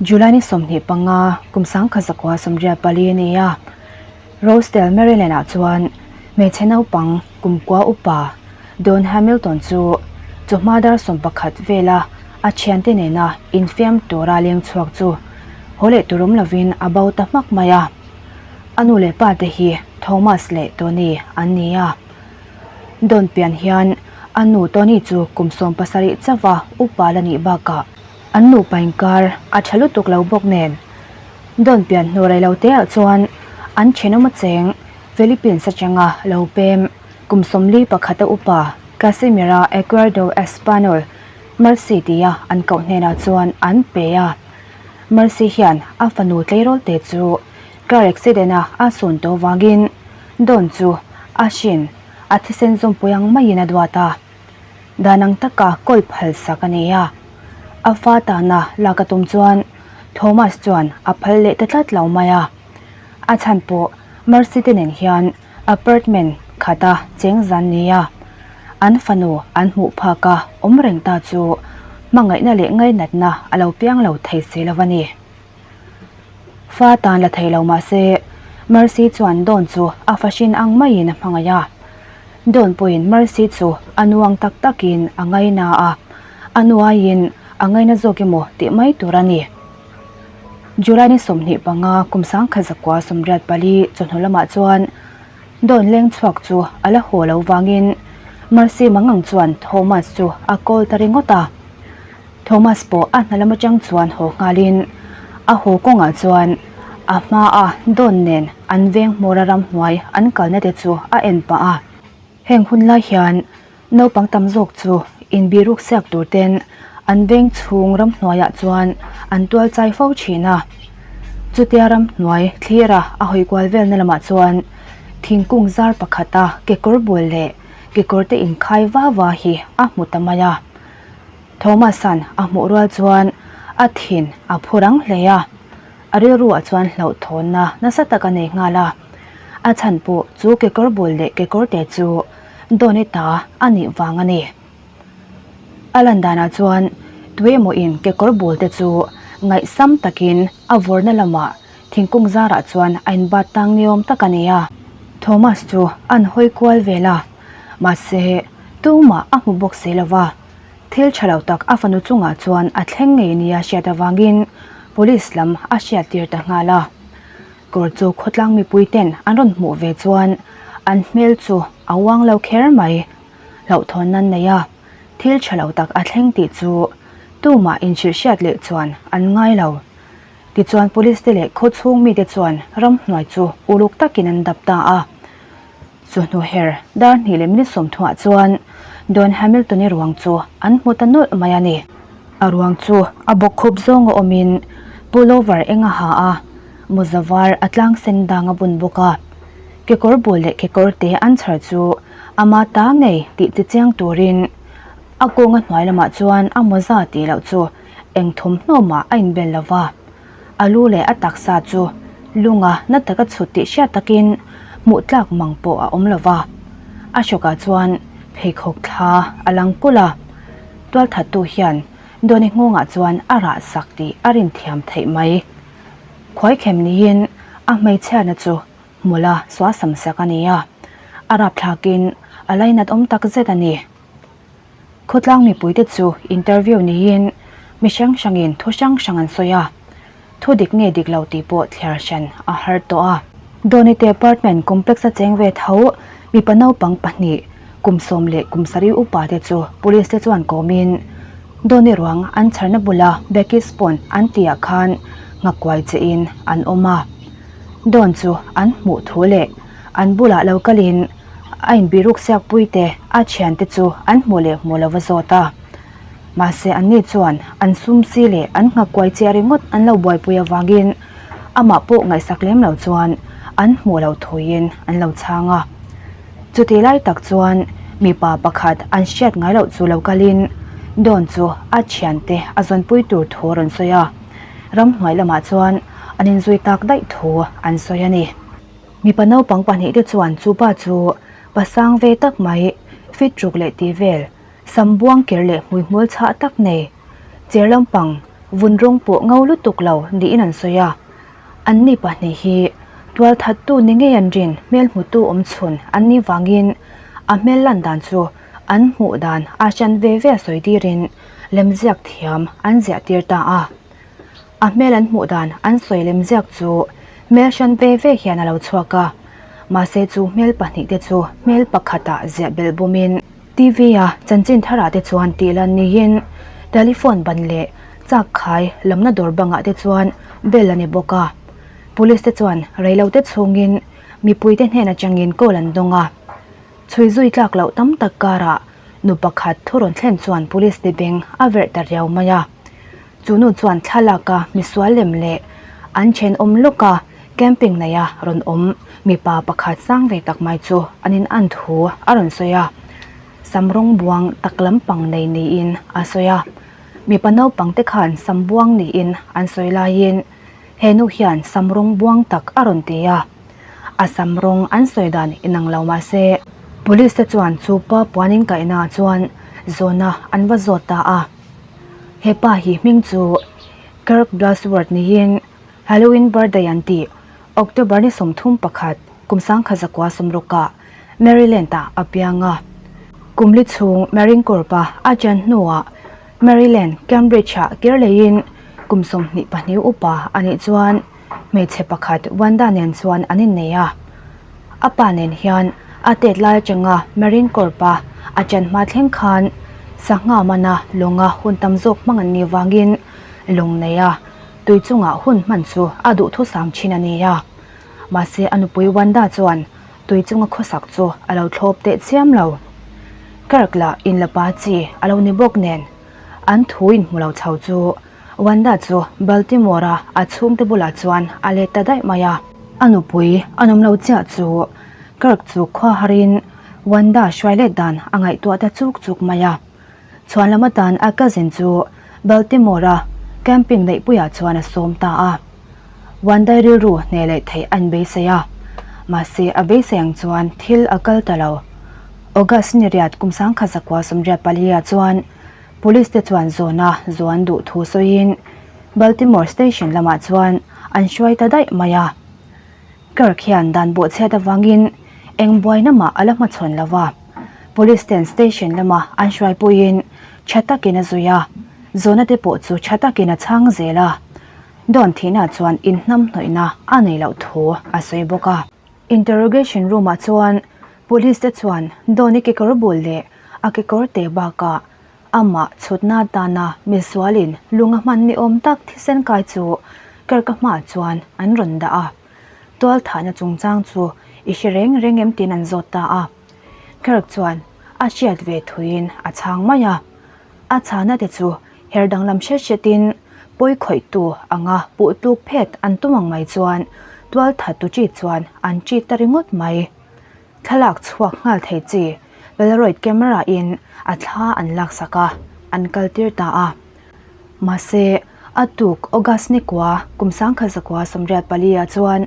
July ni 25 kum 1984 a ni a, Rosedale, Maryland ah chuan hmeichhe naupang kumkua upa Don Hamilton chu chawhma dar 11 vela a thiante nena infiam tura leng chhuak chu haw leh tur awm lovin a bo ta hmak mai a. A nu leh pa te hi Thomas leh Tony an ni a. Don pian hian a nu Tony chu kum 17 chauha upa la nih bakah an nupa inkar a tha lutuk lo bawk nen. Don pian hnu rei lo teah chuan an thenawm a cheng Philippines atanga lo pem kum 41 a upa Casimira Aguerdo Espanol Mercy tia an koh hnenah chuan an pe a. Mercy hian a fanu tleirawl te chu car accident a a sawn tawh vangin Don chu a hrin a thisen zawmpui ang maiin a duat a. Dan ang taka kawl phal sak a ni a. A fa tana lak a tum chuan Thomas chuan a phal leh ta tlat lo mai a. A chhan pawh Mercy te nen hian apartment khata cheng zan ni a. An fanu an hmuh phak a awm reng ta chu hmangaihna leh ngainatna a lo piang lo thei si lo a ni. Fa tan la thei lo mah se Mercy chuan Dawn chu a fahrin ang maiin a hmangaih a. Dawn pawhin Mercy chu a nuang tak takin a ngaina a, a nuaiin a ngaina zawk emaw tih mai tur a ni. July ni 25 kum 1984 chawhnu lamah chuan Dawn leng chhuak chu a la haw lo vangin Mercy mangang chuan Thomas chu a call ta ringawt a. Thomas pawh a hna lam atang chuan haw nghalin a haw kawngah chuan a hmaa Dawn nen an veng hmawra ramhnuai an kalna te chu a en pah a. Heng hun lai hian naupang tam zawk chu inbiruk siak tur ten an veng chhung ramhnuaiah chuan an tual chai fo thin a. Chutia ramhnuai thlira a hawi kual velna lamah chuan thingkung zar pakhata kekawr bul leh kekawr te inkhai va va hi a hmu ta mai a. Thomas-a'n a hmuh rual chuan a thin a phu rang hle a, a rilruah chuan hlauhthawnna nasa tak a nei nghal a. A chhan pawh chu kekawr bul leh kekawr te chu Donny ta a nih vang a ni. A lan danah chuan tuemaw-in kekawr bul te chu ngaihsam takin a vawrna lamah thingkung zarah chuan a inbat tang niawm tak a ni a. Thomas chu an hawi kual vel a, mahse tumah a hmu bawk si lo va. Thil tha lo tak a fanu chungah chuan a thleng ngei nia hriat avangin police lam a hriattir ta nghal a. Kawr chu khawtlang mipui ten an rawn hmuh ve chuan an hmel chu a uang lo kher mai. Hlauhthawn nan nei a, thil tha lo tak a thleng tih chu tumah inhrilh hriat leh chuan an ngai lo. Tichuan police te leh khawchhung mite chuan ramhnuai chu uluk takin an dap ta a. Chu hnu her dar hnih leh minute 30 ah chuan Don Hamilton-i ruang chu an hmu ta nawlh mai a ni. A ruang chu a bawkkhup zawnga awmin pullover eng a ha a, mawza var a tlang sen dang a bun bawk a. Kekawr bul leh kekawr te an chhar chu ama ta ngei tih chi chiang turin a kawnga hnuai lamah chuan a mawza tih loh chu eng thawmhnaw mah a inbel lo va. A lu leh a taksa chu lunga na taka chhut tih hriat takin hmuh tlak mang pawh a awm lo va. A hrawkah chuan pheikhawk thla a lang kulh a, tualthattu hian Donny nghawngah chuan a rah sak tih a rinthiam theih mai. Khuaikhem niin a hmeichhiatna chu hmula suasam sak a ni a, a rapthlakin a lainat awm tak zet a ni. Khawtlang mipuite chu interview niin mi hrang hrangin thu hrang hrang an sawi a, thu dik nge dik lo tih pawh thliar hran a har tawh a. Donny te apartment complex a cheng ve tho mipa naupang pahnih kum 10 leh kum 7 upa te chu police te chuan kawmin Donny ruang an chharna bula Becky's Pond an tihah khan nghakuai che in an awm a. Don chu an hmuh thu leh an bulah lo kalin a inbiruk siak pui te a thiante chu an hmuh leh hmuh lo va zawt a. Mahse anni chuan an sum si leh an nghakuai chiah ringawt an lo buaipui avangin amah pawh ngaihsak lem lo chuan an hmuh lo thuiin an lo chhang a. Chutih lai tak chuan mipa pakhat an hriat ngai loh chu lo kalin Don chu a thiante a zawnpui tur thu a rawn sawi a. Ramhnuai lamah chuan an inzui tak daih thu an sawi a ni. Mipa naupang pahnih te chuan chu pa chu pasang ve tak mai, fit ruk leh tih vel, sam buang ker leh hmuihmul chhah tak nei, cher lampang Vun rawng pawh ngo lutuk lo niin an sawi a. Anni pahnih hi tualthattu ni ngei an rin hmel hmutu awm chhun an nih vangin a hmel lan dan chu an hmuh dan a hran ve ve a sawi tirin lemziak thiam an ziah tir ta a. A hmel an hmuh dan an sawi lemziak chu hmel hran ve ve hian a lo chhuak a, mahse chu hmel pahnihte chu hmel pakhatah ziah belh bumin, TV-a chanchin tharah te chuan tih lan niin telephone ban leh chak khai lamna dawr bangah te chuan bell a ni bawk a. Police te chuan reilote chhungin mipuite hnen atangin call an dawng a. Chhui zui tlak loh tam tak karah nu pakhat thu rawn thlen chuan police te beng a verh ta riau mai a. Chu nu chuan thlalaka misual lem leh an thenawm lawka camping neia rawn awm mipa pakhat sang ve tak mai chu an in an thu a rawn sawi a. Sam rawng buang tak lampang nei niin a sawi a. Mipa naupang te khan sam buang niin an sawi laiin he nu hian sam rawng buang tak a rawn ti a. A sam rawng an sawi dan inang lo mah se police te chuan chu pa puan in kaihna ah chuan zawhna an va zawt ta a. He pa hi hming chu Kirk Blasworth niin Halloween birthday an tih October ni 31 kum sangkhat zakua sawmrukah Maryland ah a piang a. Kum li chhung Marine Corps a a chen hnuah Maryland Cambridge ah kir leiin kum 22 upa a nih chuan hmeichhe pakhat Wanda nen chuan an innei a. A pa nen hian a tet lai atanga Marine Corps a a chen hma thleng khan sangha mana lawnga hun tam zawk hmang an nih vangin lawng nei a tui chungah hun hman chu a duhthusam thin a ni a. Mahse a nupui Wanda chuan tui chunga khawsak chu a lo thlawp teh chiam lo. Kirk lah inlapa chi a lo ni bawk nen an thu inhmu lo chho chu Wanda chu Baltimore-a a chhungte bulah chuan a let ta daih mai a. A nupui a nawm lo chiah chu Kirk chu khua harin Wanda hruai let dan a ngaihtuah ta chuk chuk mai a. Chhuan lam atan a cousin chu Baltimore-a camping neihpuiah chuan a sawm ta a. Wanda-i rilru hneh leh theih a inbeisei a, mahse a beisei ang chuan thil a kal ta lo. August ni riat kum 1984 ah chuan Police te chuan zawna zuan duh thu sawiin Baltimore station lamah chuan an hruai ta daih mai a. Kirk hian dan bawhchhiat avangin eng buaina mah a la hmachhawn lo va. Police ten station lama an hruai pawhin tha takin a zui a, zawna te pawh chu tha takin a chhang zel a. Dawn thihna chuan inhnamhnawihna a nei loh thu a sawi bawk a. Interrogation room ah chuan police te chuan Dawn-i kekawr bul leh a kekawr te bakah amah chhutna atana misualin lung a hman ni awm tak thisen kai chu Kirk-a hmaah chuan an rawn dah a. Tualthahna chungchang chu i hre reng reng em tiin an zawt ta a. Kirk chuan a hriat ve thuiin a chhang mai a. A chhana te chu her danglam hret hretin pawi khawihtu anga puh tluk phet an tum ang mai chuan tualthattu chi chuan an chi ta ringawt mai. Thlalak chhuak nghal thei chi Polaroid camera in a thla an laksak a, an kal tir ta a. Mahse, a tuk August ni kua kum 1984 ah chuan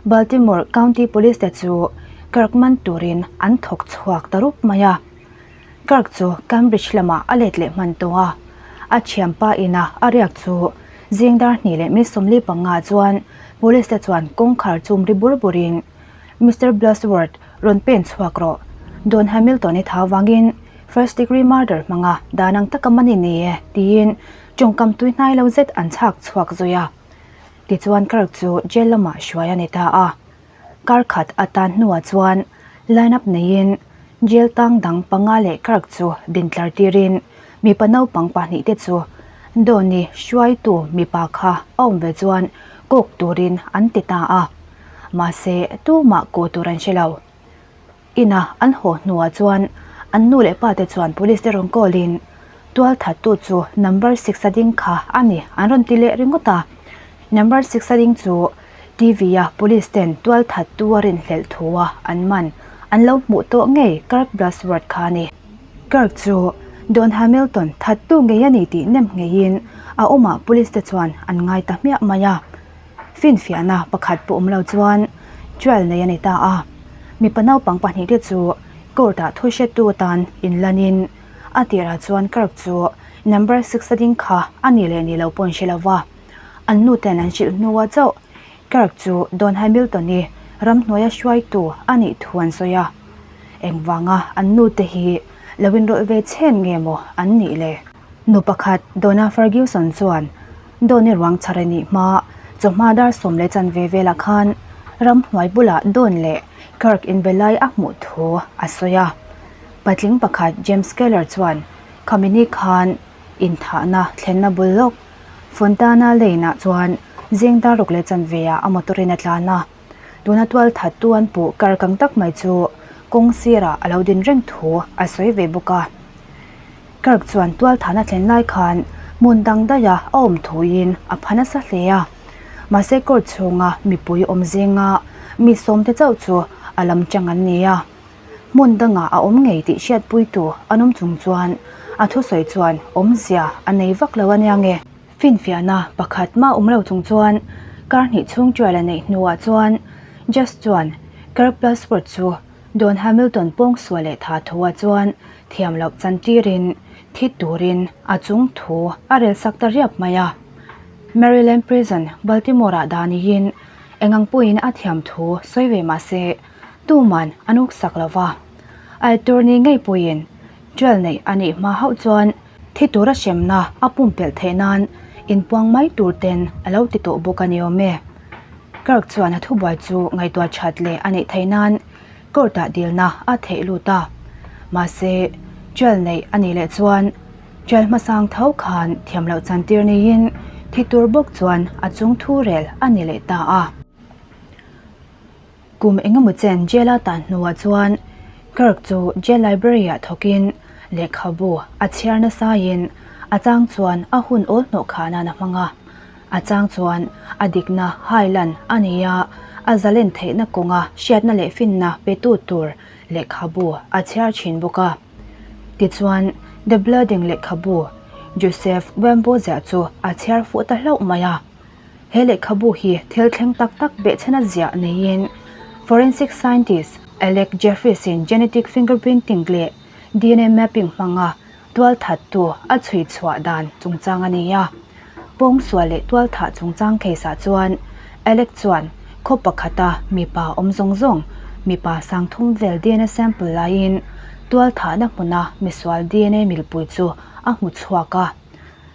Baltimore County Police te chu Kirk man turin an thawk chhuak ta rup mai a. Kirk chu Cambridge lamah a let leh hman tawh a, a thianpa ina a riak chu zing dar hnih leh minute 45 chuan police te chuan kawngkhar chum ri bur burin Mister Blasworth rawn pen chhuak rawh. Don Hamilton i thau vangin first degree murder hmanga dan ang taka man i ni e tiin tawngkam tui hnai lo zet an chhak chhuak zui a. Tichuan Kirk chu jail lamah hruai a ni ta a. Kar khat a tan hnuah chuan line up neiin jail tang dang panga leh Kirk chu din tlar tirin mipa naupang pahnih te chu Donny hruaitu mipa kha a awm ve chuan kawk turin an ti ta a. Mahse tumah kaw tur an hre lo. Ina an haw hnuah chuan an nu leh pa te chuan police te rawn call in tualthattu chu number six a ding kha a ni an rawn ti leh ringawt a. Number six a ding chu TV a police ten tualthattu a rinhlelh thu a an man an lo hmuh tawh ngei Kirk Blasworth kha a ni. Kirk chu Don Hamilton thattu ngei a ni tih nem ngeiin a awmah police te chuan an ngai ta hmiah mai a. Finfiahna pakhat pawh awm lo chuan trial nei a ni ta a. Mipa naupang pahnihte chu court ah thu hrettu atan inlanin a tirah chuan Kirk chu Number six a ding kha a nih leh nih loh pawh an hre lo va, an nu ten an hrilh hnua chauh Kirk chu Don Hamilton-i ramhnuaia hruaitu a nih thu an sawi a. Engvanga an nu te hi lo inrawlh ve chhen nge maw an nih le? Nu pakhat Donna Ferguson chuan Don-i ruang chhar a nih hma chawhma dar 10 leh chanve velah khan ramhnuai bulah Don leh Kirk inbe lai a hmuh thu a sawi a. Patling pakhat James Keller chuan khami ni khan inthahna thlenna bul lawk Fontana Lane-ah chuan zing dar ruk leh chanve ah a motor in a tlan a. Tuna tual thattu an puh kar kang tak mai chu kawng sirah a lo din reng thu a sawi ve bawk a. Kirk chuan tual thahna thlen lai khan hmun dang daiha a awm thuin a pha nasa hle a. Mahse court chhunga mipui awm zinga mi sawmte chauh chu a lam chang an ni a. Hmun dangah a awm ngei tih hriatpuitu an awm chung chuan a thusawi chuan awmzia a nei vak lo a nia nge. Finfiahna pakhat mah awm lo chung chuan kar hnih chhung trial a neih hnuah chuan Judge chuan Kirk Plasford chu Don Hamilton pawngsual leh tha thuah chuan thiam loh chantirin thi turin a chung thu a rel sak ta riap mai a. Maryland Prison, Baltimore-ah daniin engang pawhin a thiam thu sawi ve mah se tuman an uk sak lo va. A attorney ngei pawhin trial neih a nih hma hauh chuan thi tura hremna a pumpelh theih nan inpuang mai tur ten a lo ti tawh bawk a ni awm e. Kirk chuan a thubuai chu ngaihtuah that leh a neih theih nan court-ah dilna a theih lut a. Mahse, trial neih a nih leh chuan trial hmasang tho khan thiam loh chantir niin thi tur bawk chuan a chung thu rel a ni leh ta a. Kum engemaw chen jail a tan hnuah chuan Kirk chu jail library-ah thawkin lehkhabu a chhiar nasaiin a chang chuan a hun awl hnawh khah nan a hmang a. A chang chuan a dikna hai lan a ni a, a zalen theihna kawnga hriatna leh finna petu tur lehkhabu a chhiar thin bawk a. Tichuan, The Blooding lehkhabu Joseph Wambaugh ziah chu a chhiar fuh ta hlauh mai a. He lehkhabu hi thil thleng tak tak behchhena ziah neiin forensic scientist Alec Jeffries-in genetic fingerprinting leh dna mapping hmanga tualthattu a chhui chhuah dan chungchang a ni a. Pawngsual leh tualthah chungchang case-ah chuan Alec chuan khaw pakhata mipa awm zawng zawng mipa sangthum vel dna sample laiin tualthahna hmuna misual dna milpui chu a hmu chhuak a.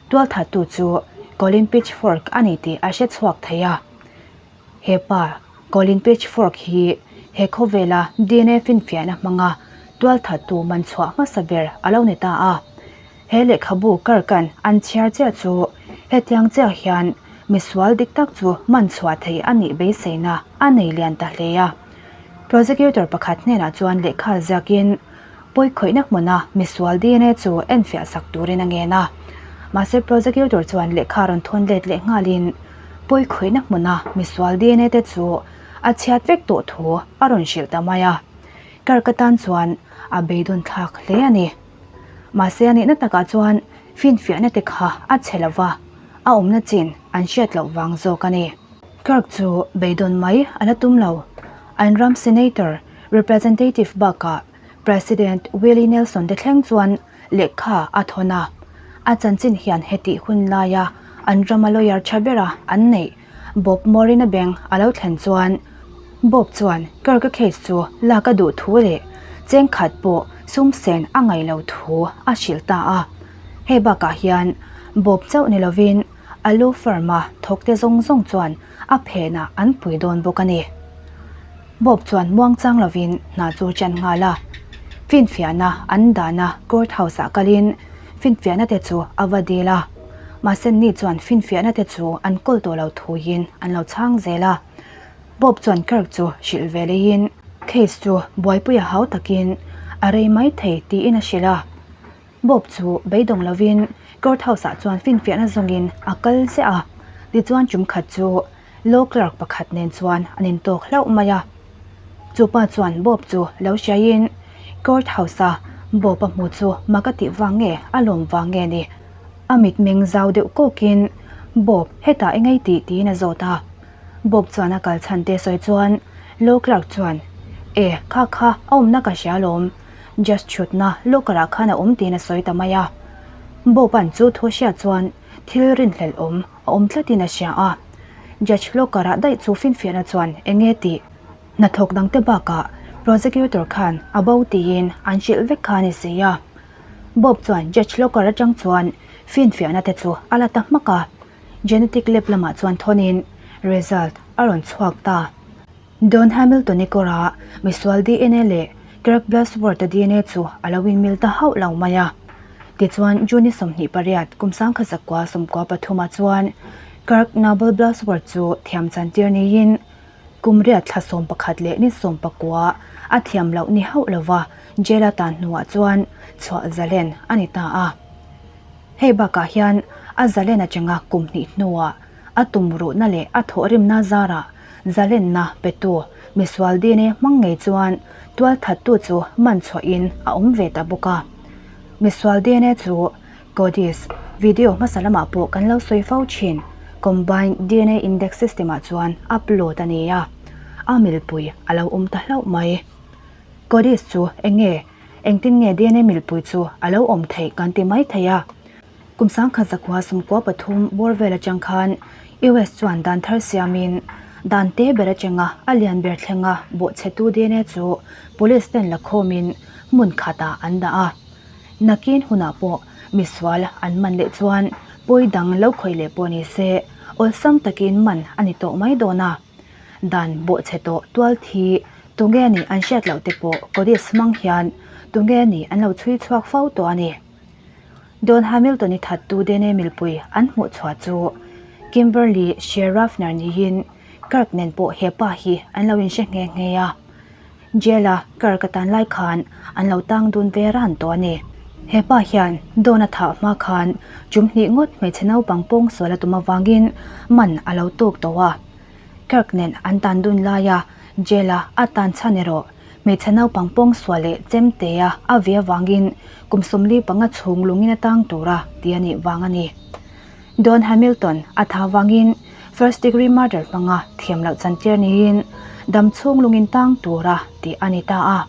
Tualthattu chu Colin Pitchfork a ni tih a hre chhuak thei a. He pa Colin Pitchfork hi he khawvela dna finfiahna hmanga tualthattu man chhuah hmasa ber a lo ni ta a. He lehkhabu Kirk-a'n an chhiar chiah chu hetiang chiah hian misual dik tak chu man chhuah thei a nih beiseina a nei lian ta hle a. Prosecutor pakhat hnenah chuan lehkha ziakin Pawikhawihna hmuna misual dna chu enfiah sak turin a ngen a. Mahse prosecutor chuan lehkha rawn thawn let leh nghalin pawikhawihna hmuna misual dna te chu a chhiat vek tawh thu a rawn hrilh ta mai a. Kirk atan chuan a beidawn thlak hle a ni. Mahse a nihna takah chuan finfiahna te kha a chhe lo va, a awmna chin an hriat loh vang zawk a ni. Kirk chu beidawn mai a la tum lo. An ram Senator, Representative bakah President Willie Nelson te thleng chuan lehkha a thawn a. A chanchin hian hetih hun laia an rama lawyer tha bera an neih Bob Morin-a beng a lo thlen chuan Bob chuan Kirk-a case chu lak a duh thu leh cheng khat pawh sum sen a ngaih lo thu a hrilh ta a. Hei bakah hian Bob chauh ni lovin a law firm-a thawkte zawng zawng chuan a phenah an pui dawn bawk a ni. Bob chuan muangchang lovin hna chu ṭan nghal a. Finfiahna an dahna court house-ah kalin finfiahna te chu a va dil a. Mahse ni chuan finfiahna te chu an kawl tawh lo thuiin an lo chhang zel a. Bob chuan Kirk chu hrilh ve leiin case chu buaipui a hau takin a rei mai thei tiin a hrilh a. Bob chu beidawng lovin court house-ah chuan finfiahna zawngin a kal ziah a. Tichuan tum khat chu Law clerk pakhat nen chuan an intawk hlauh mai a. Chu pa chuan Bob chu lo hriaiin court house-a Bob a hmu chu mak a tih vang nge a lawm vang nge ni? A mitmeng zau deuh kawkin Bob hetah i ngei tih tiin a zawt a. Bob chuan a kal chhan te sawi chuan law clerk chuan E kha kha a awmna ka hria alawm. Just chhutna locker-ah khan a awm tiin a sawi ta mai a. Bob-a'n chu thu hriat chuan thil rinhlelh awm a awm tlatin a hria a. Judge Locker-ah daih chu finfiahna chuan eng nge tih hnathawk dangte bakah prosecutor khan a bo tiin an hrilh vek kha a ni si a. Bob chuan Judge Locker atang chuan finfiahna te chu a la ta hmak a, genetic lab lamah chuan thawnin result a rawn chhuak ta. Don Hamilton-i kawra misual dna leh Kirk Blasworth-a dna chu a lo inmil ta hauh lo mai a. Tichuan, June 28, kum 1993 chuan Kirk Noble Blasworth chu thiam chantir niin kum riat thla 11 leh ni 19 a thiam loh ni hauh lova jail a tan hnuah chuan chhuah zalen a ni ta a. Hei bakah hian a zalen atanga kum hnih hnuah a tumruhna leh a thawhrimna zarah zalenna petu misual dna hmang ngei chuan tualthattu chu man chhuahin a awm ve ta bawk a. Misual dna chu CODIS video hmasa lamah pawh kan lo sawi fo thin, Combined dna Index System ah chuan upload a ni a, a milpui a lo awm ta hlauh mai. CODIS chu eng nge, engtin nge dna milpui chu a lo awm theih kan ti mai thei a. Kum 1993 bawr vel atang khan US chuan dan thar siamin dan te ber atanga a lian ber thlenga bawhchhetu dna chu police ten la khawmin hmun khatah an dah a. Nakin hunah pawh misual an man leh chuan pawi dang lo khawih leh pawh ni se awlsam takin man a ni tawh mai dawn a. Dan bawhchhe tawh tual thi tunge nih an hriat loh te pawh CODIS hmang hian tunge nih an lo chhui chhuak fo tawh a ni. Don Hamilton-i thattu dna milpui an hmuh chhuah chu Kimberly Shea Ruffner niin Kirk nen pawh he pa hi an lo inhre nghe nghe a. Jail-a Kirk a tan lai khan an lo tang dun ve ran tawh a ni. He pa hian Don a thah hma khan chum hnih ngawt hmeichhe naupang pawngsual a tum avangin man a lo tuk tawh a. Kirk nen an tan dun laia jail-a a tan chhan erawh Hmeichhe naupang pawngsual leh chemtea a ve avangin kum 45 chhung lungin a tang tura ti a nih vang a ni. Don Hamilton a tha vangin first degree murder hmanga thiam loh chantir niin dam chhung lungin tang tura tih a ni ta a.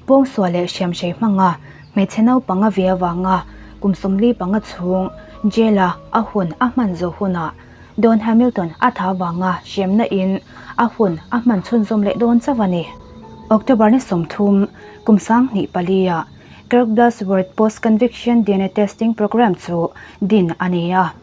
Pawngsual leh hriamhrei hmanga hmeichhe naupang a ve avanga kum 45 chhung jail-a a hun a hman zawh hunah Don Hamilton a tha vanga hremna in a hun a hman chhunzawm leh dawn chauh a ni. October ni 30, kum 2004 ah Kirk Blasworth Post-Conviction dna Testing Program chu din a ni a.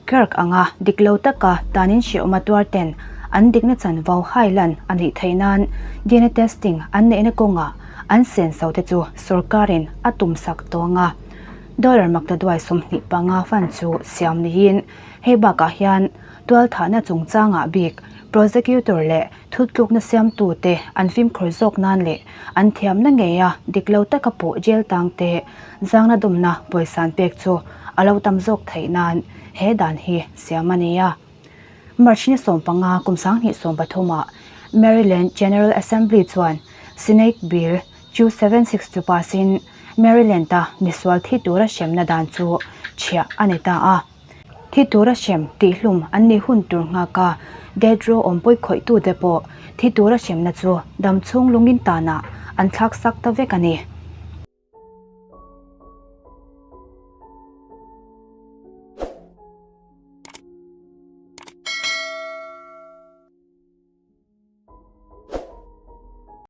Kirk anga dik lo taka tanin hrehawm a tuar ten an dikna chanvo hailan a nih theih nan dna testing an neihna kawngah an senso te chu sorkarin a tumsak tawng a. Dollar maktaduai 25 fund chu siam niin Hei bakah hian tualthahna chungchangah bik prosecutor leh thutlukna siamtute an fimkhur zawk nan leh an thiamna ngeia dik lo taka pawh jail tangte zangna dawmna pawisa an pek chu a lo tam zawk theih nan he dan hi siam a ni a. March ni 15 kum 2013 ah Maryland General Assembly chuan Senate Bill 276 chu pass in Maryland-a misual thi tura hremna dan chu chhiah a ni ta a. Thi tura hrem tihhlum an nih hun tur nghak a, death row awmpui khawihtute pawh thi tura hremna chu damchhung lungin tanah an thlak sak ta vek a ni.